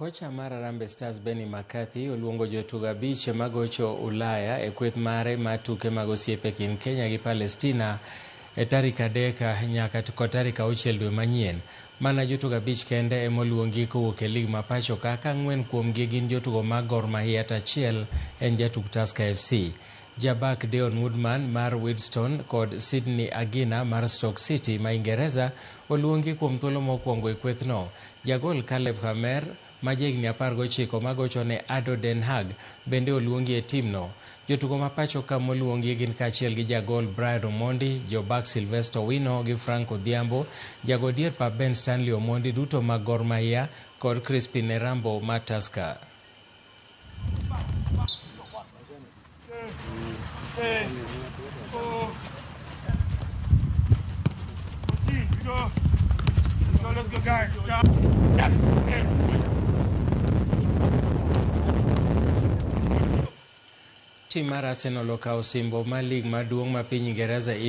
Kocha mar Harambee Stars Benni McCarthy oluongo jotugo 5 magocho Ulaya e kweth mare mar tuke mag osiep e kind Kenya gi Palestina e tarik 3 nyaka kod tarik 6 dwe manyien. Mana jotugo 5 kende emoluongi kowuok e lig ma pacho ka, ka 4 kuomgi gin jotugo mag Gor Mahia to achiel en jatug Tusker FC. Jabak Deon Woodman mar Wealdstone kod Sydney Agina mar Stoke City ma Ingereza oluongi kuom thuolo mokwongo e kwethno. Jagol Caleb Hamer ma jahigni 19 magocho ne Ado Den Haag bende oluongi e timno. Jotugo ma pacho ka moluongi gin kaachiel gi jagol Brian Omondi, jobak Sylvester Owino gi Frank Odhiambo, jago dier pap Ben Stanley Omondi duto mag Gor Mahia kod Crispin Erambo mar Tusker. Tim mar Arsenal okawo osimbo mar lig maduong' ma piny Ingereza EPL.